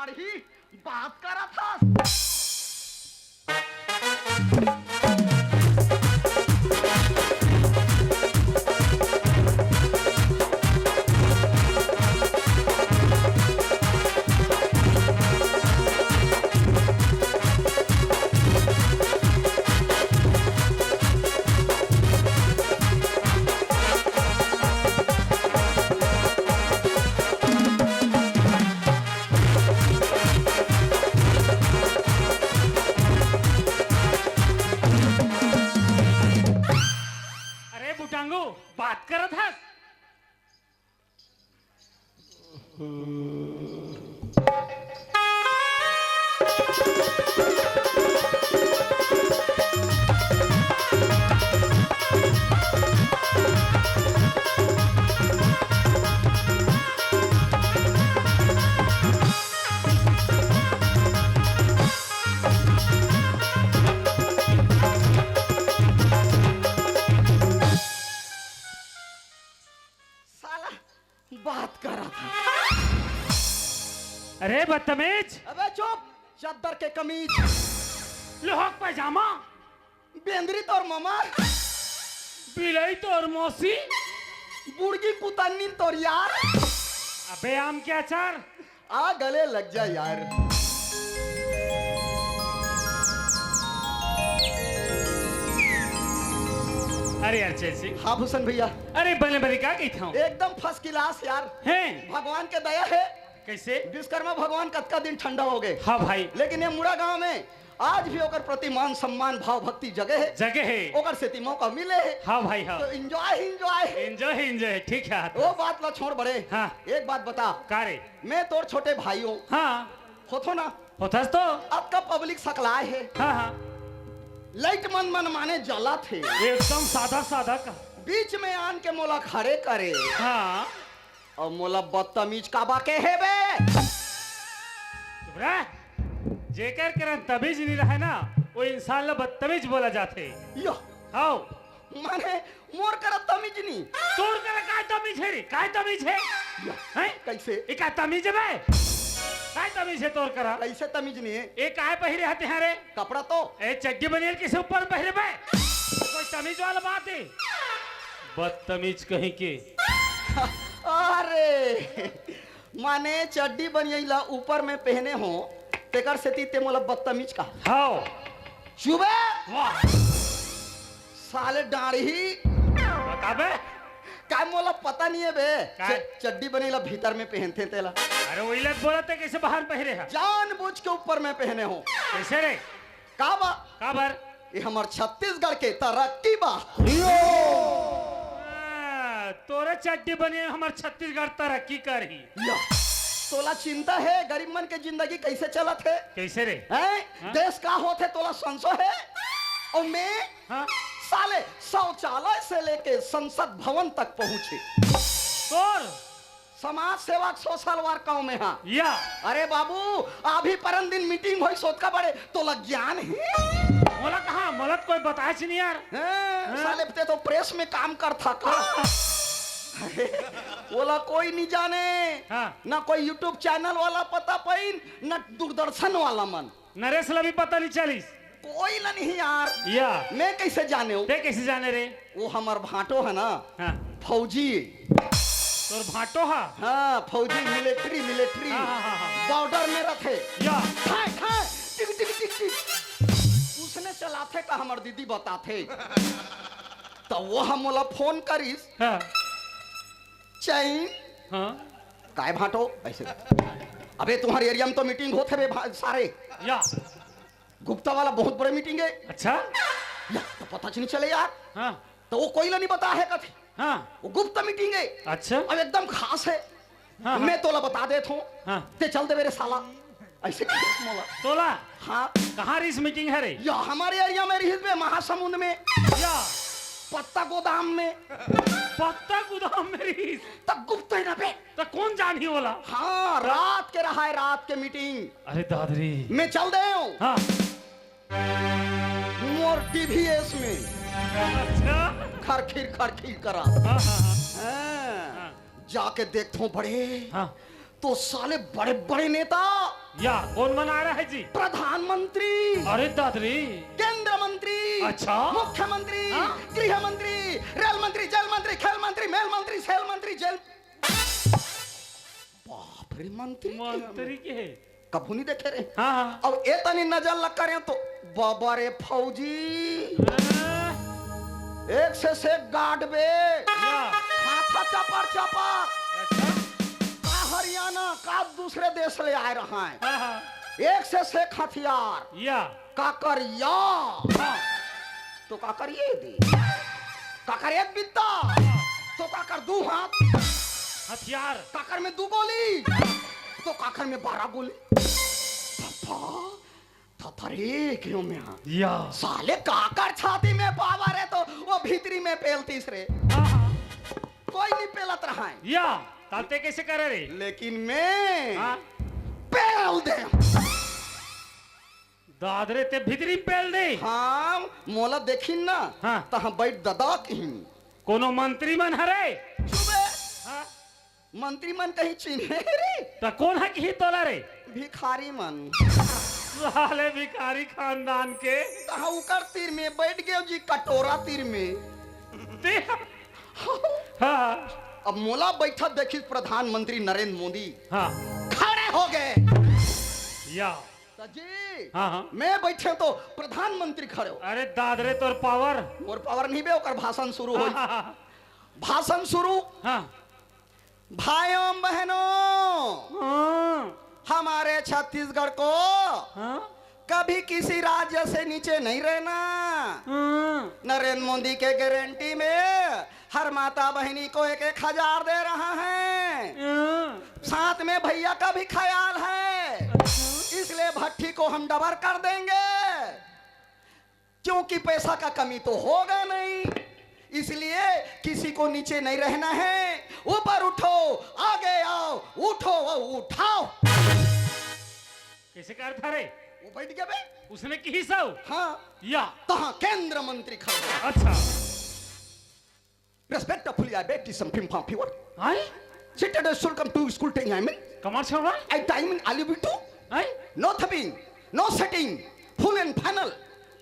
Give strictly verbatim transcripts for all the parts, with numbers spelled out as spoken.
ही बात करत हस। अरे बुटांगू, बात करत हस? साला बात करत हे। अरे बदतमीज! अबे चुप, चद्दर के कमीज। लोहक पैजामा। बेंदरी तोर ममा। बिलई तोर मौसी। बुड़गी कुतन्नी तोर यार। अबे आम के अचार। आ गले लग जा यार। अरे यार चैन सिंह। हाँ भूषण भैया। अरे बने बने का कहिथव? एकदम first class यार। हैं? भगवान के दया हे। कैसे? विश्वकर्मा भगवान कतका दिन ठंडा हो गए। हाँ भाई। लेकिन ये मुड़ा गांव में आज भी ओकर प्रति मान सम्मान भाव भक्ति जगे हे। जगे हे। ओकर सेती मौका मिले हे। हाँ भाई, हाँ। तो enjoy ही enjoy हे। Enjoy ही enjoy हे, ठीक हे। वो बात ला छोड़ बड़े। हाँ। एक बात बता। का रे? मैं तोर छोटे भाई हूँ। हाँ। होथो ना? होथस तो। अतका public सकलाए हे। हाँ, हाँ। Light मन मन माने जलत हे। एकदम सादा सादा का। बीच में आन के मोला खड़े करे। हाँ। अउ मोला बदतमीज काबर कहे बे? चुप रह। जेकर करा तमीज नइ रहे ना, वो इंसान ला बदतमीज बोला जाथे। यो। हव। माने मोर करा तमीज नइ। तोर करा काय तमीज हे रे? काय तमीज हे? यो। हैं? कैसे? ए काय तमीज हे बे? काय तमीज हे तोर करा? कैसे तमीज नइ हे? ए काय पहिरे हस तेंहा रे? कपड़ा तो। ए चड्डी बनियान कइसे ऊपर पहिरे बे? कोई तमीज वाला बात हे? बदतमीज कहीं के। अरे, माने चड्डी बनियान ला ऊपर में पहने हो, तेकर सेती तें मोला बदतमीज कहा। हव। चुप बे। वाह। साले डाढ़ही। बता बे। काय मोला पता नइ हे बे? काय? च-, चड्डी बनियान ला भीतर में पहनथे तेला। अरे, वही ला बोलत हे, कइसे बाहर पहिरे हस? जानबूझ के ऊपर में पहने हो। कइसे रे? काबर? काबर? ये हमर छत्तीसगढ़ के तरक्की बा। हाँ, तोरे चड्डी बनियान हमर छत्तीसगढ़ तरक्की करही। या, तोला चिंता हे गरीब मन के जिंदगी कइसे चलत हे? कइसे रे? हैं? हाँ? देश का होत हे तोला संसो हे? अउ मैं हाँ? साले शौचालय से लेके संसद भवन तक पहुंचे। तोर समाज सेवक social work कहूं मैं हा। या। अरे बाबू, अभी परन दिन meeting होइस ओतका बड़े, तोला ज्ञान हे? मोला कहां? मोला तो कोई बतायेच नइ यार। हैं, हाँ। साले तें तो press में काम करथा का? हाँ। अरे, ओला कोई नइ जाने। हाँ। ना कोई YouTube channel वाला पता पाइन, ना दूरदर्शन वाला मन। नरेश ला भी पता नइ चलिस। कोई ला नहीं यार। या। मैं कइसे जानेंव? तें कइसे जाने रे? वो हमर भांटो हे ना, हाँ। फौजी। तोर भांटो हे? हाँ, फौजी, military, military। हाँ, हाँ, हाँ, हाँ। Border में रथे। या। ठाय, ठाय, टिक, टिक, टिक, टिक। उसने चलाथे का हमर दीदी बताथे। त वो ह मोला phone करिस। हाँ। चैन। हाँ। काय भांटो? अइसे। अबे तुम्हर area में तो meeting होत हे बे भा-, सारे। या। गुप्ता वाला बहुत बड़े meeting हे। अच्छा? या, त पता च नइ चले यार। हाँ। त वो कोई ला नइ बताय हे कथे। हाँ। वो गुप्त meeting हे। अच्छा। अब एकदम खास हे। हाँ, हाँ। मैं तोला बता देत हों। हाँ। तें चल देबे रे साला। अइसे कहिस मोला। तोला? हाँ। कहाँ रिहिस meeting हरे? या हमर area में रिहिस बे, महासमुंद में। या। पत्ता गोदाम में। पत्ता गोदाम में रिहिस? त गुप्त हे ना बे। त कोन जानही ओला? हाँ, रात के रहय, रात के meeting। अरे दादरी। मैं चल देंव। हाँ। मोर TVS में। अच्छा। खरखिर खरखिर करा। हाँ, हाँ, हाँ। हाँ। हाँ। जाके देखथों बड़े। हाँ। तो साले बड़े बड़े नेता। या, कोन मन आय रहे जी? प्रधानमंत्री, अरे दादरी। केंद्र मंत्री, अच्छा। मुख्यमंत्री, हाँ? गृह मंत्री, रेल मंत्री, जल मंत्री, खेल मंत्री, मेल मंत्री, सेल मंत्री, जेल। बाप रे, मंत्री के मंत्री के हे। कभू नहीं देखे रे। हाँ, हाँ। अब ए तनी नजर लग करे तो, बाबा रे फौजी, हाँ। एक से से गार्ड बे। या। हाथा चपर चपर। अच्छा। का हरियाणा, का दूसरे देश ले आए रहा है। हाँ, हाँ। एक से से हथियार। या। काकर या? हाँ। तो काकर ये दे। काकर एक बित्ता? तो काकर दू हाथ? हथियार। काकर में दू गोली? तो काकर में बारह गोली? पापा, थथरे क्यों में हाँ? या। साले काकर छाती में पावर है तो वो भीतरी में पेलतीस रे। हाँ, हाँ। कोई नहीं पेलत रहा है। या, तब ते कैसे करे रे? लेकिन मैं हाँ। पेल दे। दादरे ते भीतरी पेल दे। हाँ, मोला देखिन ना, हाँ। तहाँ बैठ ददा कहिन। कोनो मंत्री मन हरे? चुप बे। हाँ। मंत्री मन कहीं चिन्हे रे? त कोन ह किही तोला रे? भिखारी मन। साले भिखारी खानदान के। तहाँ उकर तीर में बैठ गयो जी, कटोरा तीर में। ते हाँ। अब मोला बैठा देखिस प्रधानमंत्री नरेंद्र मोदी। हाँ। खड़े हो गए। या। त जी, हाँ, हाँ। मैं बैठे तो प्रधानमंत्री खड़े हो। अरे दादरे तोर पावर। मोर पावर नहीं बे, ओकर भाषण शुरू हो। हाँ, हाँ, हाँ। भाषण शुरू। हाँ। भाइयों बहनों, हाँ। हमारे छत्तीसगढ़ को हाँ। कभी किसी राज्य से नीचे नहीं रहना। हाँ। नरेंद्र मोदी के गारंटी में हर माता बहिनी को एक एक हजार दे रहा है। हाँ। साथ में भैया का भी ख्याल है, अच्छा। इसलिए भट्टी को हम डबल कर देंगे, क्योंकि पैसा का कमी तो होगा नहीं, इसलिए किसी को नीचे नहीं रहना है। ऊपर उठो, आगे आओ, उठो और उठाओ। कैसे कर था रे? वो बैठ गया बे। उसने किही सब? हाँ। या। तहाँ केंद्र मंत्री खड़े। अच्छा। Respect a fully I bet some pim pam pure। I? Sit at a school come to school ten I mean। कमर छोड़ा? I time in आलू बिट्टू। आई? No thumping, no setting, full and final।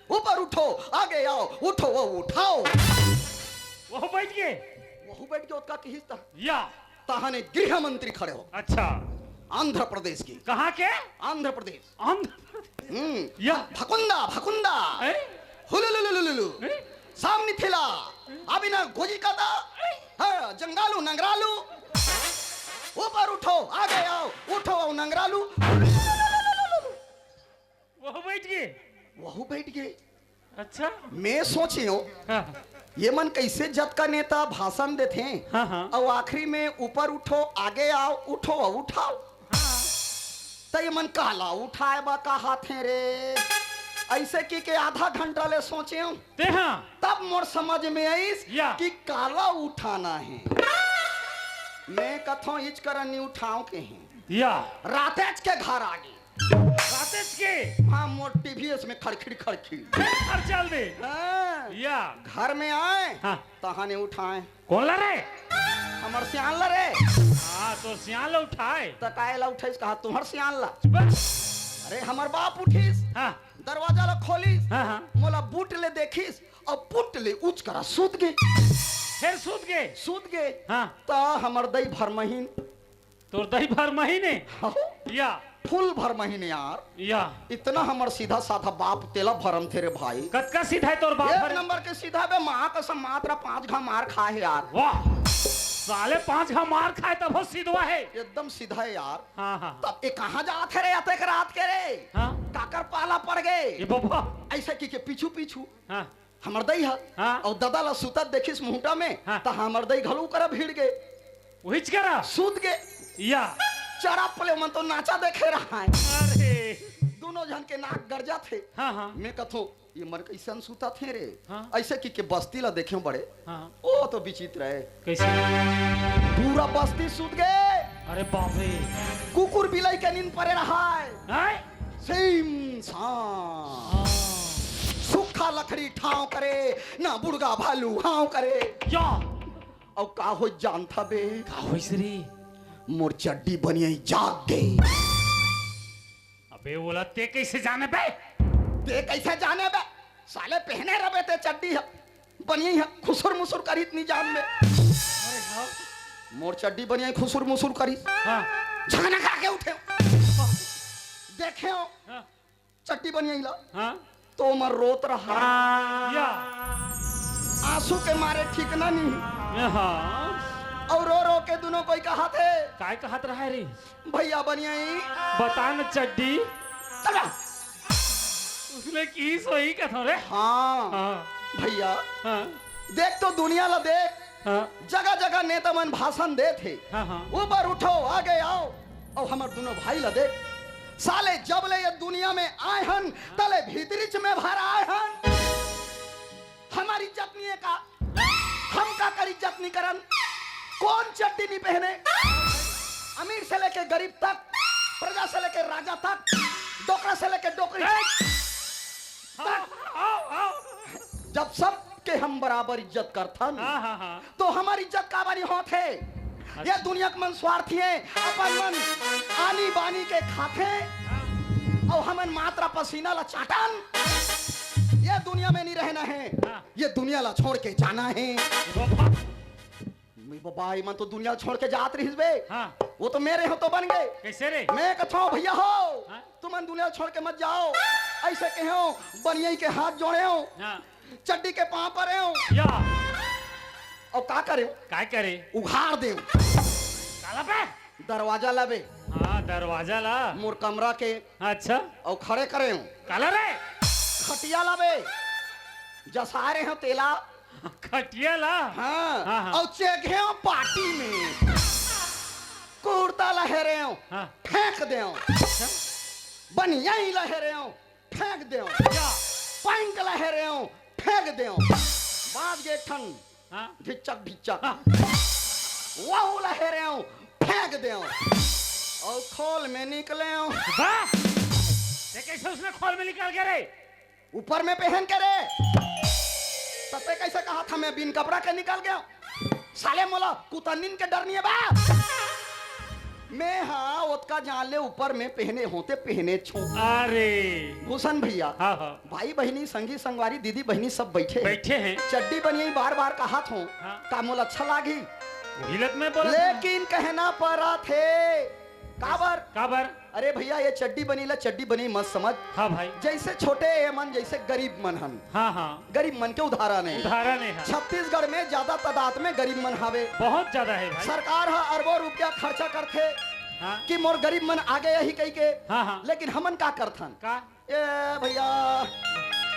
ऊपर उठो, आगे आओ, उठो वो उठाओ। वो बैठ गए। वहू बैठ गए, ओतका किहिस त। या। तहाने गृह मंत्री खड़े हो। अच्छा। आंध्र प्रदेश की। कहाँ के? आंध्र प्रदेश। आंध्र प्रदेश। हम्म। या। भकुंदा, भकुंदा। हैं? हुलुलुलुलुलु। हैं? सामनी थिला। अभी ना गोजी कादा। हाँ, जंगालू, नंगरालू। ऊपर उठो, आगे आओ, उठो, नंगरालू। वहू बैठ गए। वहू बैठ गए। अच्छा। मैं सोचियो, हाँ। ये मन कैसे जतका नेता भाषण देथे, हाँ, हाँ। और आखिरी में ऊपर उठो, आगे आओ, उठो, उठाओ। हाँ। त ये मन काला उठाए बा कहाथे रे? ऐसे कि के आधा घंटा ले सोचियो। ते हाँ। तब मोर समझ में आइस या। कि काला उठाना है। मैं कथों इच करन नहीं उठाओ के हैं। या। रातेच के घर आ गई। रातेच के? हाँ, मोर टीवीएस में खड़खिड़ खड़खिड़। घर चल दे। हाँ। या। घर में आए, हाँ। तहाने उठाए। कोन ला रे? हमर सियान ला रे। हाँ, तो सियान ला उठाए। त काहे ला उठाइस कहा, तुम्हर सियान ला। चुप। अरे, हमर बाप उठिस। हाँ। दरवाजा ला खोलिस। हाँ, हाँ। मोला बूट ले देखिस, अउ पुट ले उच करा सूत गे। फिर सूत गे? सूत गे। हाँ। त हमर दई भर महीन। तोर दई भर महीने? हाँ। या। फुल भर महीने यार। या। इतना हमर सीधा साधा बाप तेला भरम थे रे भाई। कतका सीधा है तोर बाप एक भर? नंबर के सीधा बे, माँ कसम मात्र पाँच घा मार खा है यार। वाह। साले पाँच घा मार खाए तब हो सीधवा है। एकदम सीधा है यार। हाँ, हाँ। तब ये कहाँ जात है रे अतेक रात के रे? हाँ। काकर पाला पड़ गए? ये बाबा। ऐसा की के पीछू पीछू। हाँ। हमर दई ह। हाँ। अउ ददा ला सुतत देखिस मुहूटा में, हाँ। त हमर दई घलो करा भिड़ गे। उहिच करा? सूत गे। या। चढ़ा पले मन तो नाचा देखे रहा है। अरे। दोनों झन के नाक गरजा थे। हाँ, हाँ। मैं कथो, ये मन कैसन सुता थे रे? हाँ। ऐसे की के बस्ती ला देखे बड़े। हाँ। ओ तो विचित्र है। कैसे? पूरा बस्ती सूत गे। अरे बाप रे। कुकुर बिलाई के नींद परे रहा है। हैं? सेम साम। हाँ। सूखा लकड़ी ठाव करे, ना बुड़गा भालू हाव करे। या। अउ का हो जानथा बे? का होइस रे? मोर चड्डी बनिया जाग गई। बे, ओला ते कइसे जाने बे? ते कइसे जाने बे? साले पहने रबे ते चड्डी ह, बनिया ह, खुसुर मुसुर करिस नी जान में। अरे हाँ। मोर चड्डी बनिया खुसुर मुसुर करिस। हाँ। झकना खा के उठे। देखे हो? हाँ। चड्डी बनिया ला। हाँ। तो मर रोत रहा। या। आंसू के मारे ठीक ना नी। हाँ। अउ रो रो के दुनों कोई कहत हे। काय कहत रहा रे? भइया बनिया ही। बता न चड्डी। चला। उसने की सोई कथो रे? हाँ। हाँ। भइया। हाँ। देख तो दुनिया ला देख। हाँ। जगह जगह नेता मन भाषण देत हे। हाँ, हाँ। ऊपर उठो, आगे आओ। अउ हमर दुनों भाई ला देख। साले जब ले ये दुनिया में आए हन, तले भीतरीच में भर आए हन। हमर इज्जत नहीं है का? हम का कर इज्जत नहीं करन? कौन चड्डी नहीं पहने? अमीर से लेके गरीब तक, प्रजा से लेके राजा तक, डोकरा से लेके डोकरी तक। जब सबके हम बराबर इज्जत करथन, हाँ, हाँ, हाँ। तो हमर इज्जत काबर नहीं होत हे? ये दुनिया के मन स्वार्थी हे, अपन मन आनी बानी के खाथे, अउ हमन मात्र पसीना ला चाटन। ये दुनिया में नहीं रहना है, हाँ। ये दुनिया ला छोड़ के जाना है। बाबा। मी बाबा, ई मन तो दुनिया छोड़ के जात रहिस बे। हाँ। वो तो मेरे हो तो बन गए। कैसे रे? मैं कथो भइया हो, हाँ। तुमन दुनिया छोड़ के मत जाओ। ऐसे कहे हो, बनिया के हाथ जोड़े हो। हाँ। चड्डी के पाँव परे हो। या। अउ का करे? काय करे? उघार दे। काला बे? दरवाजा ला बे। हाँ, दरवाजा ला। मोर कमरा के। अच्छा। अउ खड़े करे हो। काला रे? खटिया ला बे। जसारे हो तेला। खटिया ला? हाँ। हाँ, हाँ। अउ चेघे हो पार्टी में। कुर्ता लहेरे हो। हाँ। फेंक दे हो। अच्छा। बनिया ही लहेरे हो। फेंक देव। या। पैंट लहेरेव, फेंक देव। बाज गे ठन। हाँ। ढिच्चक, ढिच्चक। हाँ। वहू लहेरेव, फेंक देव। अउ खोल में निकलेव। वाह! ये कैसे उसने खोल में निकाल के रे? ऊपर में पहन के रे। तते कैसे कहा था मैं बिन कपड़ा के निकल गया? साले मोला कुतनिन के डर नहीं है बा। मैं हाँ ओतका जान ले ऊपर में पहने होते पहने छो। अरे। भूषण भैया, हाँ, हाँ। भाई बहिनी, संगी संगवारी, दीदी बहिनी सब बैठे हैं। बैठे हैं। चड्डी बनियाई बार बार कहात हो, हाँ। का मोला अच्छा लागी? वही लत में बोला था। लेकिन कहना परा थे। काबर? काबर? अरे भैया, ये चड्डी बनी ला, चड्डी बनी मत समझ। हाँ भाई। जैसे छोटे ये मन, जैसे गरीब मन हन। हाँ, हाँ। गरीब मन के उदाहरण है। उदाहरण है, हाँ। छत्तीसगढ़ में ज्यादा तादाद में गरीब मन हावे। बहुत ज्यादा है भाई। सरकार ह अरबों रुपया खर्चा करथे हाँ। कि मोर गरीब मन आगे यही कही के। हाँ, हाँ। लेकिन हमन का करथन? का? ए भैया,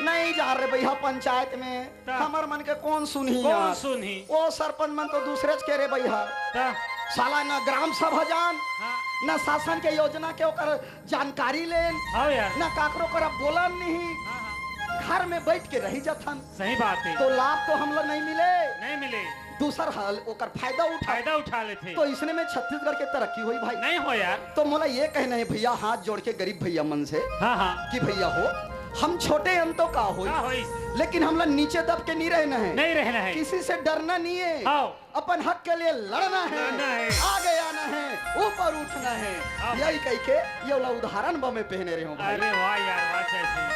नहीं जा रे भैया पंचायत में। ता। हमर मन के कौन सुनही कौन यार? सुनही? ओ सरपंच मन तो दूसरे के रे भैया। ता। साला न ग्राम सभा जान, हाँ। न शासन के योजना के ओकर जानकारी लेन, हाँ यार। न काकरो करा बोलन नहीं। हाँ, हाँ। घर में बैठ के रही जथन। सही बात है। तो लाभ तो हमला नहीं मिले। नहीं मिले। दूसर हल ओकर फायदा उठा। फायदा उठा लेथे। तो इसने में छत्तीसगढ़ के तरक्की होई भाई। नहीं हो यार। तो मोला ये कहना है भैया, हाथ जोड़ के गरीब भैया मन से हाँ, हाँ। कि भैया हो, हम छोटे हन तो का होई? का होई? लेकिन हमला नीचे दब के नहीं रहना है। नहीं रहना है। किसी से डरना नहीं है। हाँ। अपन हक के लिए लड़ना है, लड़ना है। आगे आना है, ऊपर उठना है। हाँ। यही कह के ये वाला उदाहरण बा मैं पहने रहे हूँ भाई। अरे वाह यार, वाह, सही, सही।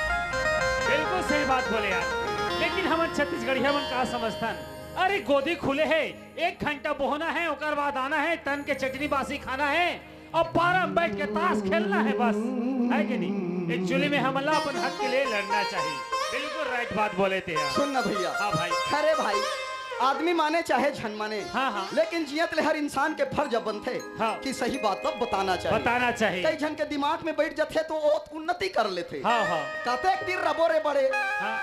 बिल्कुल सही बात बोले यार। लेकिन हमन छत्तीसगढ़िया मन का समझथन? अरे गोदी खुले है, एक घंटा बोहना है, ओकर बाद आना है, तन के चटनी बासी खाना है, अब बारह में बैठ के ताश खेलना है बस, है कि नहीं? Actually में हमला अपन हक के लिए लड़ना चाहिए। बिल्कुल right बात बोले थे यार। सुन ना भैया। हाँ भाई। अरे भाई, आदमी माने चाहे झन माने, हाँ, हाँ। लेकिन जियत ले हर इंसान के फर्ज बनथे हाँ। कि सही बात ला बताना चाहिए। बताना चाहिए। कई झन के दिमाग में बैठ जाथे तो वो उन्नति कर लेथे। हाँ, हाँ। कतेक दिन रबो रे बड़े। हाँ।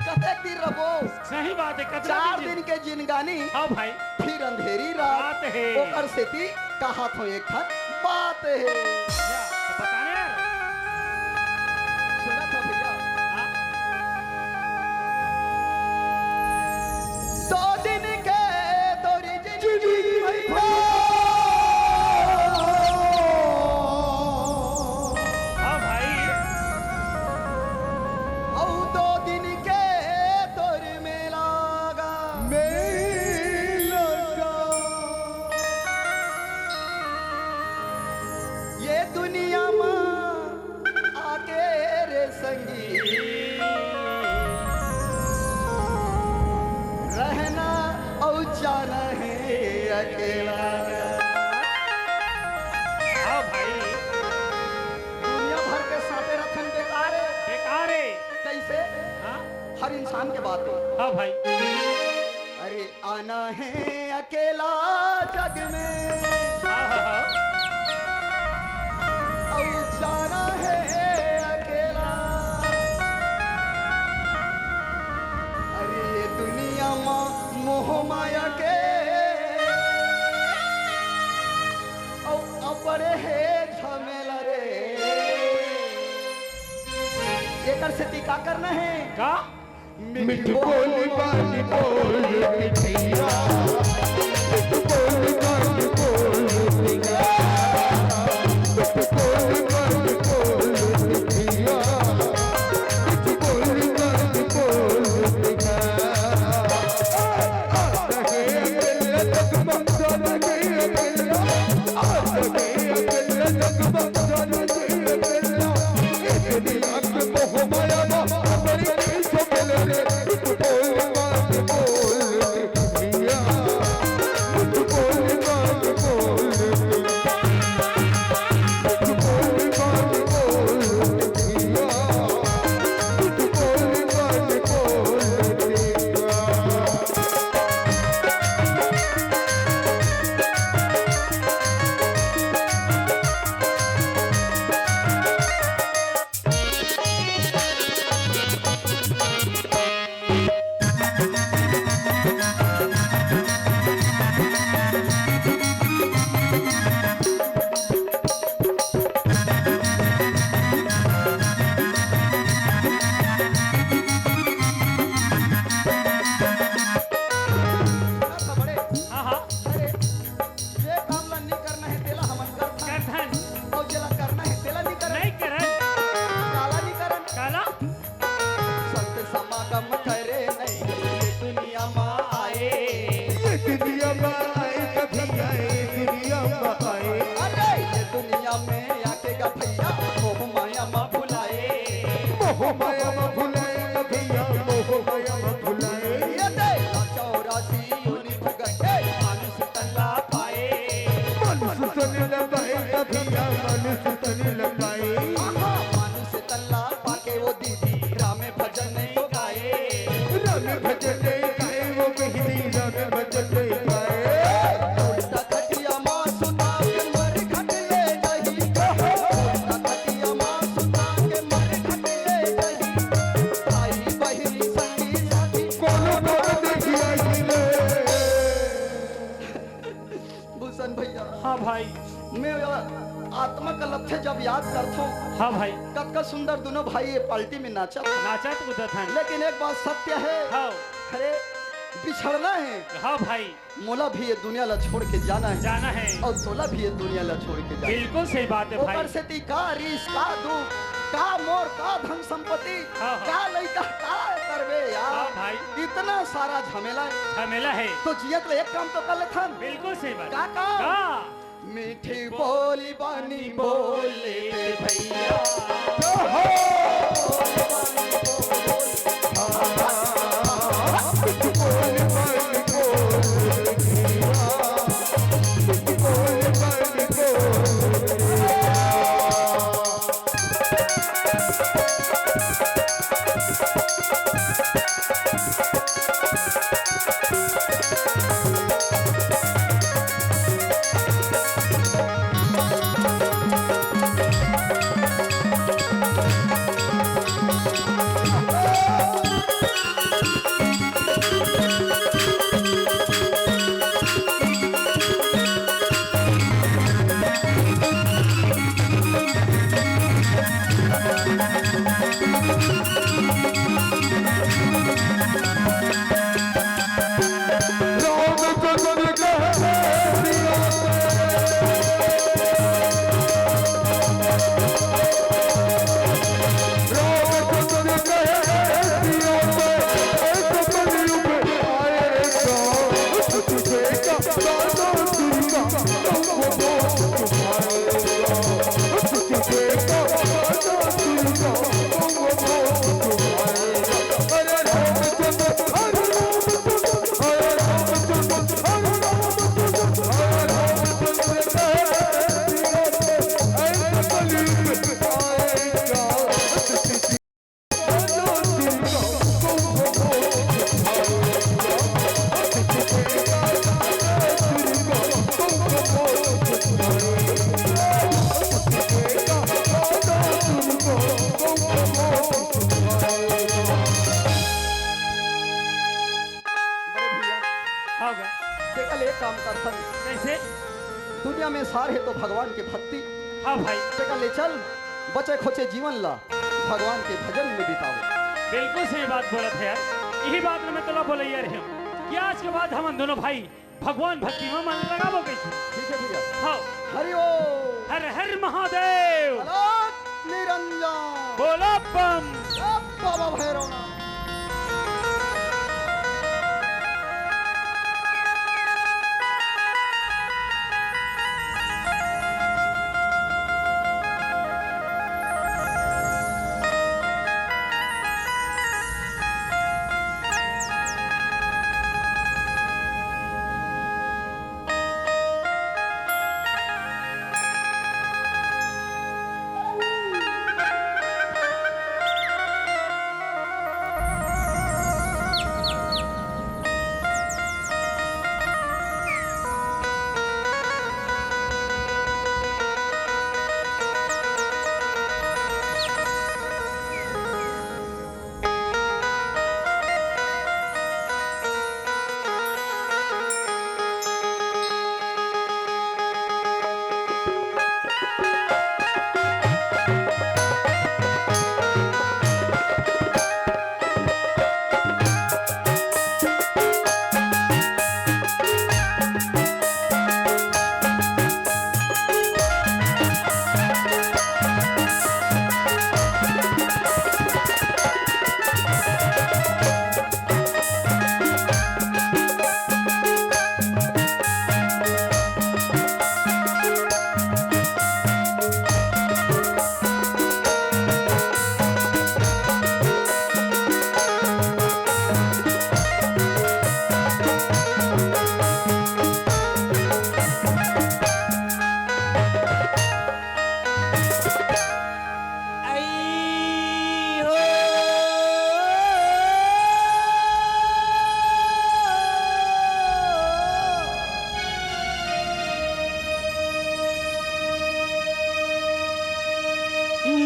कतेक दिन रबो। सही बात है, कतना चार दिन दिन के जिनगानी। हाँ भाई। फिर अंधेरी रात। बात है। ओकर सेती कहात हो एक ठन बात है। या, तो बताना यार। सुना था भैया। हाँ। दो दिन के तोरी जिंदगी भई। हाँ भाई। अउ दो दिन के तोर मेला गा। मेला गा। ये दुनिया में हाँ भाई। दुनिया भर के साँपे रथन बेकार हे। बेकार हे। कैसे? हाँ? हर इंसान के बात हे। हाँ भाई। अरे आना है अकेला जग में, हाँ, हाँ, हाँ। और जाना है अकेला। अरे ये दुनिया मा मोह माया के अउ अबड़े हे झमेला रे। एकर सेती का करना हे? का? मिठ बोली बानी बोल मिठैया, मिठ बोली बानी बोल मिठैया, मिठ बोली बानी बोल मिठैया, मिठ बोली बानी बोल मिठैया। हाँ, हाँ। अरे, जे काम ला नी करना हे, तेला हमन करथन। करथन। अउ जेला करना हे, तेला नी करन। नहीं करन। काला नी करन। काला? संत समागम करे नहीं, ये दुनिया मा आए। ये दुनिया मा आए, कभी आए, दुनिया मा आए। अरे, ये दुनिया में आके गा भैया, मोह माया मा भुलाए। मोह माया मा भुलाए, कभी आ, मोह माया मा भुलाए। ये दे, चौरासी योनि भगत, ए, मानुष तन ला पाए। मानुष तन ला पाए, कभी आ, मानुष तन ला पाए। आहा, मानुष तन ला पाके वो दीदी राम भजन तो गाए। राम भजन गाए वो बहिनी, राम भजन गाए। उल्टा खटिया मा सुता के मर घट ले जाही। उल्टा खटिया मा सुता के मर घट ले जाही। भाई बहिनी संगी साथी कोनो बात देखिया ही ले। भूषण भैया। हाँ भाई। मैं आत्मा का लक्ष्य जब याद करथों, हाँ भाई। कतका सुंदर दोनों भाई ये पार्टी में नाचत। नाचत कूदत हन। लेकिन एक बात सत्य हे। हाँ। अरे, बिछड़ना हे। हाँ भाई। मोला भी ये दुनिया ला छोड़ के जाना हे। जाना हे। अउ तोला भी ये दुनिया ला छोड़ के जाना हे। बिल्कुल सही बात हे भाई। ओकर सेती का रिस, का दुख, का मोर, का धन संपत्ति, हाँ, हाँ। का लइका, का करबे यार? हाँ भाई। इतना सारा झमेला हे। झमेला हे। तो जियत ले एक काम तो कर लेथन। बिल्कुल सही बात। का काम? का? मीठी बोली बानी बोले भैया। अरे तो भगवान के भक्ति। हाँ भाई। तेकर ले चल, बचे खोचे जीवन ला भगवान के भजन में बिताओ। बिल्कुल सही बात बोलत हे यार, यही बात में मैं तोला बोलइया रहे हूँ कि आज के बाद हमन दोनों भाई भगवान भक्ति में मन लगाबो कहिके। ठीक है भैया। हाँ। हरि ओम। हर हर महादेव। अलख निरंजन। बोलो बम। जय बाबा भैरवनाथ।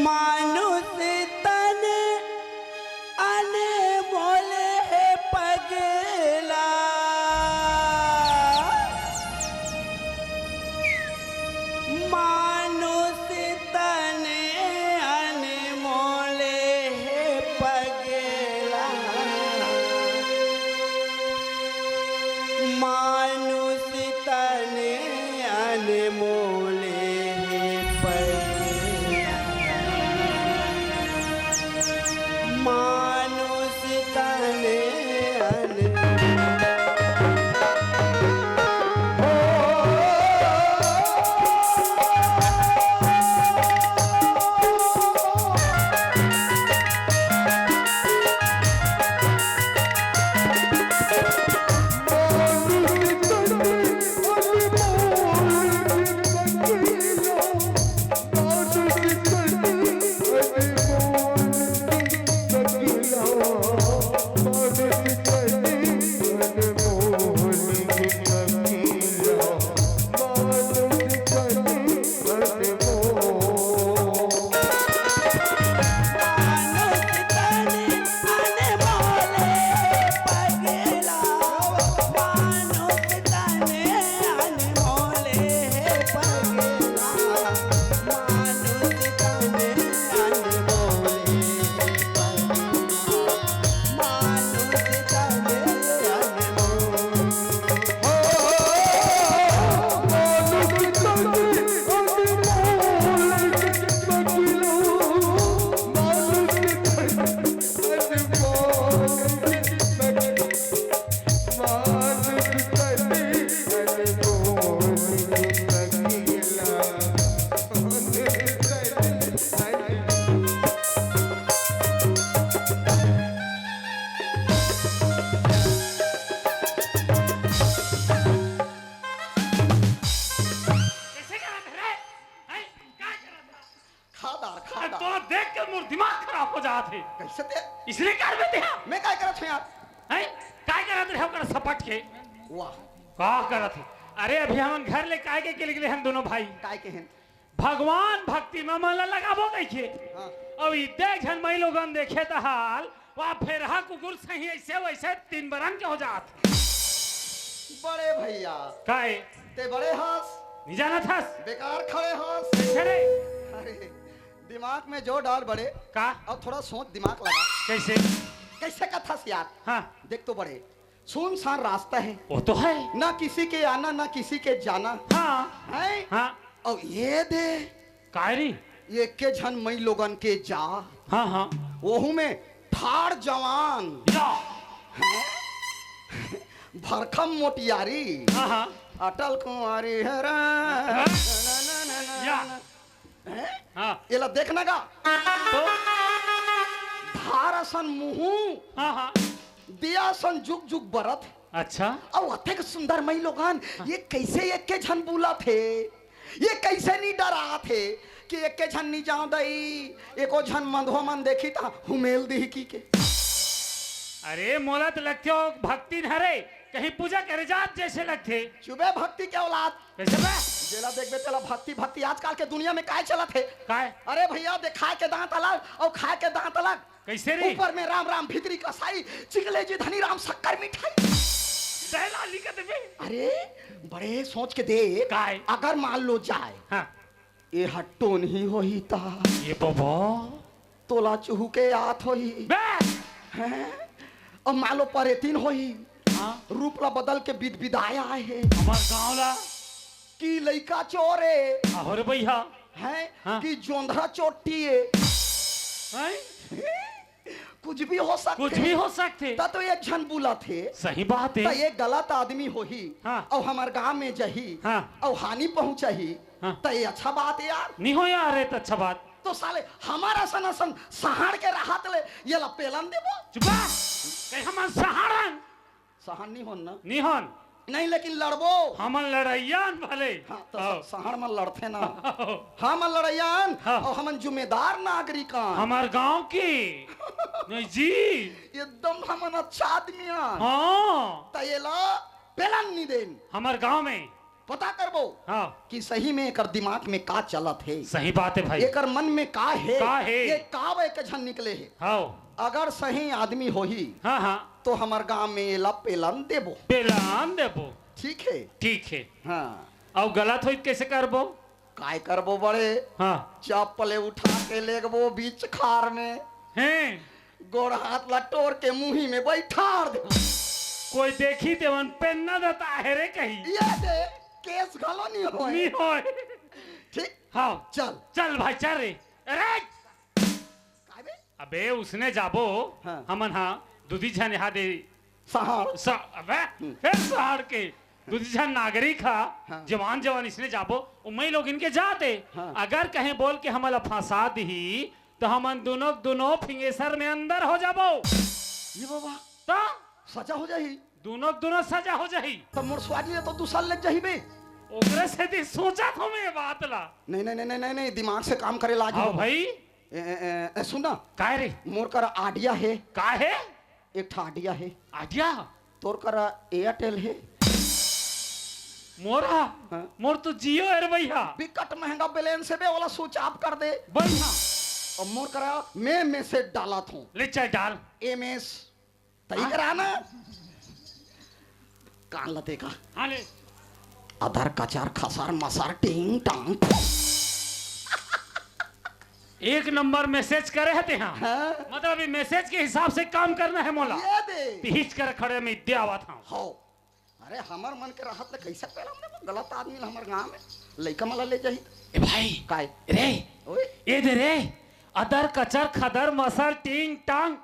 मानुष तन अनमोल हे पगला। मानुष तन अनमोल हे पगला। मानुष तन अनमोल हे पगला। मानुष तन अनमोल। कैसे करत हे रे? हैं? का करत हे? खा डार, खा अरे, डार। तोला देख के मोर दिमाग खराब हो जात हे। कैसे ते? इसने कर में दिया? मैं काय करत हूँ यार? हैं? काय करत हे ओकर सपट के? वाह। का करत हे? अरे, अभी हमन घर ले काय के, के निकले हन दोनों भाई? काय के हन? भगवान भक्ति में मन ला लगाबो कहिके। हाँ। अउ इद्दे झन मई लोगन देखे त हाल, वाह, फेरहा कुकुर सही ऐसे वैसे तीन बरन के हो जात। बड़े भैया। काय? ते बड़े हस। नहीं जानत हस? बेकार खड़े हस। कैसे रे? अरे, दिमाग में जोर डाल बड़े। का? अब थोड़ा सोच, दिमाग लगा। कैसे? कैसे कथस यार? हाँ। देख तो बड़े, सुनसान रास्ता है, वो तो है। ना किसी के आना ना किसी के जाना हाँ। है। हाँ। और ये दे, काय रे? ये के झन मई लोगन के जा, हाँ हाँ। वहू में ठाड़ जवान, या। भरखम मोटियारी, हाँ हाँ। अटल कुंवारी है रे। या। हैं? हाँ। एला देखना का, तो धार असन मुहूं, हाँ हाँ। दिया असन जुग जुग बरत। अच्छा। अउ अतेक सुंदर मई लोगन, ये कैसे एक के झन बुलत हे? ये कैसे नहीं डरात हे कि एक के झन नहीं जाओ दई, एको झन मंधो मन देखी ता हुमेल दिही की के। अरे मोला तो लगथे हो भक्तिन हरे, कहीं पूजा करे जात जैसे लगथे। चुबे भक्ति के औलाद। कैसे बे? जेला देखबे तेला भक्ति भक्ति। आजकल के दुनिया में काय चलत हे? काय? अरे भैया, देखाय के दांत अलग और खाय के दांत अलग। कैसे रे? ऊपर में राम राम, भीतरी कसाई, चिकले जी धनी राम, शक्कर मिठाई। दहला लिखत बे। अरे, बड़े सोच के देख। काय? अगर मान लो जाए, हाँ। ये हट्टो नहीं होही ता, ये बाबा। तोला चुहू के आत होही। बे। हैं? अब मान लो परेतीन होही, हाँ। रूप ला बदल के बिद बिदाया आए हे हमार गाँव ला। कि लइका चोर हे, आहो रे भैया। हैं? हाँ। कि जोंधरा चोट्टी हे, हैं? कुछ भी हो सकथे। कुछ भी हो सकथे। ता तो एक झन बुलत हे। सही बात ता है। ये गलत आदमी होही, हाँ। और हमार गांव में जही, हाँ। और हानि पहुंचाही, हाँ। ता ये अच्छा बात हे यार। नहीं हो यार, ये तो अच्छा बात। तो साले हमार असन असन सहाड़ के रहत ले, ये ला पेलन देबो। चुपा। कहीं हम सहारन। सहाड़ नहीं होन ना? नहीं होन। नहीं, लेकिन लड़बो। हमन लड़ैयान भले। हाँ, तो आओ। स- सहाड़ मन लड़थे ना। आओ। हमन लड़ैयान हाँ। और हमन जुम्मेदार नागरिक आन। हमार गांव की। नहीं जी। एकदम हमन अच्छा आदमी आन। हाँ। त ये ला पेलन नहीं देन। हमार गांव में। पता करबो हाँ। कि सही में एकर दिमाग में का चलत हे, सही बात है भाई। एकर मन में का हे, का हे? ये काव एक झन निकले हे। हाँ। अगर सही आदमी होही हाँ हाँ। तो हमर गांव में एला पेलन देबो। पेलान देबो। ठीक हे? ठीक है। हाँ। अउ गलत होई त कैसे करबो? काय करबो बड़े? हाँ। चप्पले उठा के लेगबो बीच खार में, हैं। गोड़ हाथ ला टोर के मुही में बैठार देबो। कोई देखी तेवन पेन्ना देता है रे कहीं। ये दे, केस घलो नहीं होए। नहीं होए। ठीक, हाँ। चल। चल भाई चल रे। अरे। काय बे? अबे उसने जाबो। हाँ। हमन हाँ। दूधी झन यहाँ दे। सहाड़। स-, अबे। ए सहाड़ के। दूधी झन नागरिक हा। हाँ। जवान जवान इसने जाबो। उमई लोग इनके जाते। हाँ। अगर कहीं बोल के हमला फंसा दिही तो हमन दोनों दोनों फिंगेसर में अंदर हो जाबो। ये बाबा, तो सजा हो जाही। दोनों दोनों सजा हो जाही। तब मोर स्वारी ले तो दू साल लग जाही बे। ओकरे से दी सोचा था मैं ये बात ला। नहीं, नहीं, नहीं, नहीं, नहीं, नहीं, दिमाग से काम करे लाग हाँ बाबा। भाई। ए, ए, ए, ए, सुन ना, काय रे? मोर करा आडिया हे, का है? एक ठा आडिया हे। आडिया। तोर करा एयरटेल हे। मोरा। हाँ। मोर तो जियो है रे भैया। बिकट महंगा बैलेंस हे बे, ओला स्विच ऑफ कर दे। भैया। और मोर करा मैं मैसेज डालत हूँ। ले चल डाल। एमएस तई हाँ। करा ना। कान ला देखा। हाँ ले। अदर कचार खसार मसार टिंग टांग। एक नंबर मैसेज करे है ते हाँ। हाँ। मतलब ये मैसेज के हिसाब से काम करना है मोला। ये दे। तिहिच कर खड़े में इद्या आवा था। हो। अरे हमर मन के रहत ले कैसे पेलम देबो? गलत आदमी ला हमर गांव में लइका मला ले जाही। ए भाई। काय? रे। ओए। ए दे रे। अदर कचर खदर मसर टिंग टांग।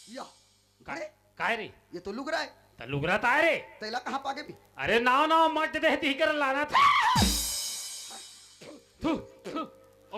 या। काय? अरे, काय रे? ये तो लुगरा है। त लुगरा ताय रे। तैला कहाँ पागे भी? अरे नाव नाव मट दे दी कर लाना था। थू।